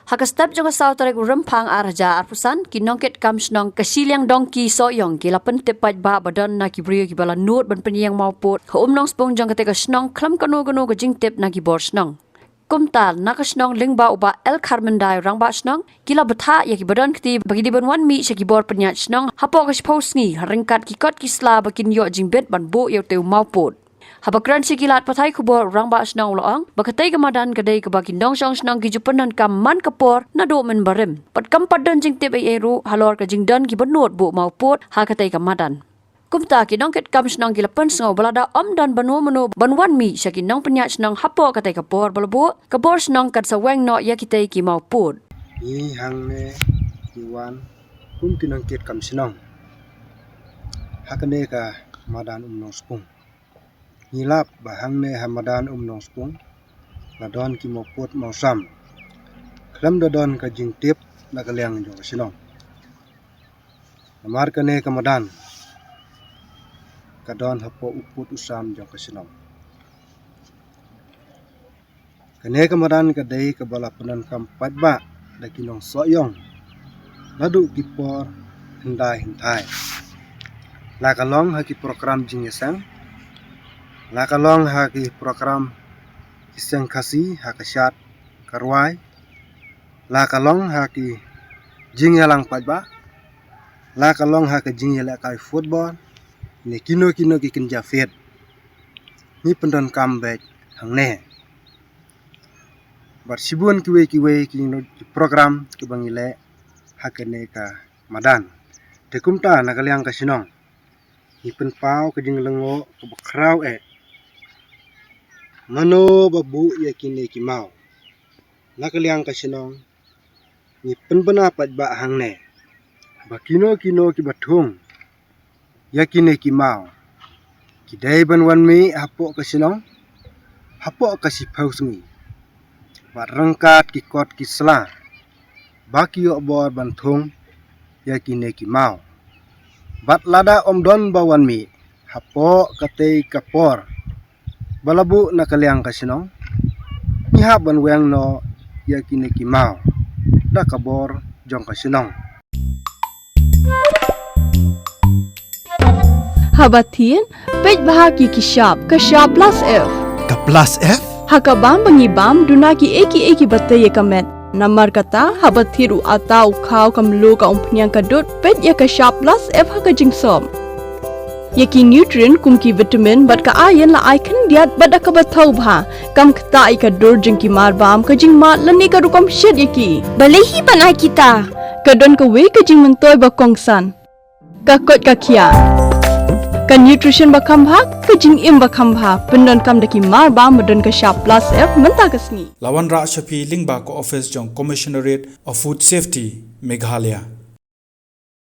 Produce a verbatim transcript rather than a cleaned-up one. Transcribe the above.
Ha ka step jong ka saw tarik u Rymphang ar hajar arphew san, ki nongkitkam shnong ka Shiliang Dongki Sohiong ki la pyntip paidbah ba don na ki briew kiba la nud ban pynïeng mawpud ha Umnongspung jong katei ka shnong khlem kano kano ka jingtip na ki bor shnong. Kumta na ka shnong lyngba u Bah L Kharmyndai, rangbah shnong, ki la bthah ïa kiba don kti ba ki dei ban wan mih sha ki bor pynïaid shnong hapoh ka shiphew sngi, ha ryngkat ki kot ki sla ba kin ïoh jingbit ban buh ïa utei u mawpud. Haba kren sha ki lad pathai khubor, u rangbah shnong u la ong ba katei ka madan ka dei kaba ki nongshong shnong ki ju pyndonkam man ka por naduh mynbarim, bad kam pat don jingtip ei ei ruh halor ka jingdon kiba nud buh mawpud ha katei ka madan. Kumta ki nongkitkam shnong ki la pynsngew ba lada ym don mano mano ban wan mih sha ki nongpynïaid shnong hapoh katei ka por ba la buh, ka bor shnong kan sa weng noh ïa kitei ki mawpud. Ngi hangne ngi wan kum ki nongkitkam shnong ha kane ka madan Umnongspung. Ngi lap ba hangne ha madan Umnongspung la don ki mawpud mawsam khlem da don ka jingtip na ka liang jong ka shnong. Namar kane ka madan ka don hapoh u pud u sam jong ka shnong. Kane ka madan ka dei kaba la pyndonkam paidbah da ki nong Sohiong naduh ki por hyndai hynthai. La ka long ha ki program jingïaseng, la ka long ha ki program ki seng Khasi ha ka shad ka rwai, la ka long ha ki jingïalang paidbah, la ka long ha ka jingïalehkai football, ne kino kino ki kynja field. Ngi pyndonkam beit hangne. Bad shibun kiwei kiwei ki, ki program kiba ngi leh ha kane ka madan. Te kumta na ka liang ka shnong ngi pynpaw ka jinglyngngoh kaba khraw eh. Mano ba buh ïa kine ki maw? Na ka liang ka shnong ngi pynbna paidbah hangne ba kino kino kiba thung ïa kine ki maw ki dei ban wan mih hapoh ka shnong hapoh ka shiphew sngi, bad ryngkat ki kot ki sla ba ki ïoh bor ban thung ïa kine ki maw. Bad lada ym don ba wan mih hapoh katei ka por ba la buh na ka liang ka shnong, ngi hap ban weng noh ïa kine ki maw da ka bor jong ka shnong. Haba thied, peit bha ki ki shap, ka shap plus F. Ka plus F? Ha ka bam ba ngi bam, duna ki ei ki ei kiba tei ïa ka met. Namar kata, haba thied u atta, u khaw, ka mluh, ka umphniang, ka dud, peit ïa ka shap plus F ha ka jingsop. Ïa ki nutrient kum ki vitamin bad ka iron la ai khyndiat bad da kaba thaw bha. Kam ktah ïa ka dur jong ki mar bam, ka jingmad lane ka rukom shet ïa ki. Balei hi ban ai kita? Ka don kawei ka jingmyntoi ba kongsan. Ka koit ka khiah. Ka nutrition ba kham bha, ka jingim ba kham bha. Pyndonkam da ki mar bam ba don ka shap plus F mynta ka sngi. La wanrah sha phi lyngba ka office jong Commissionerate of Food Safety, Meghalaya.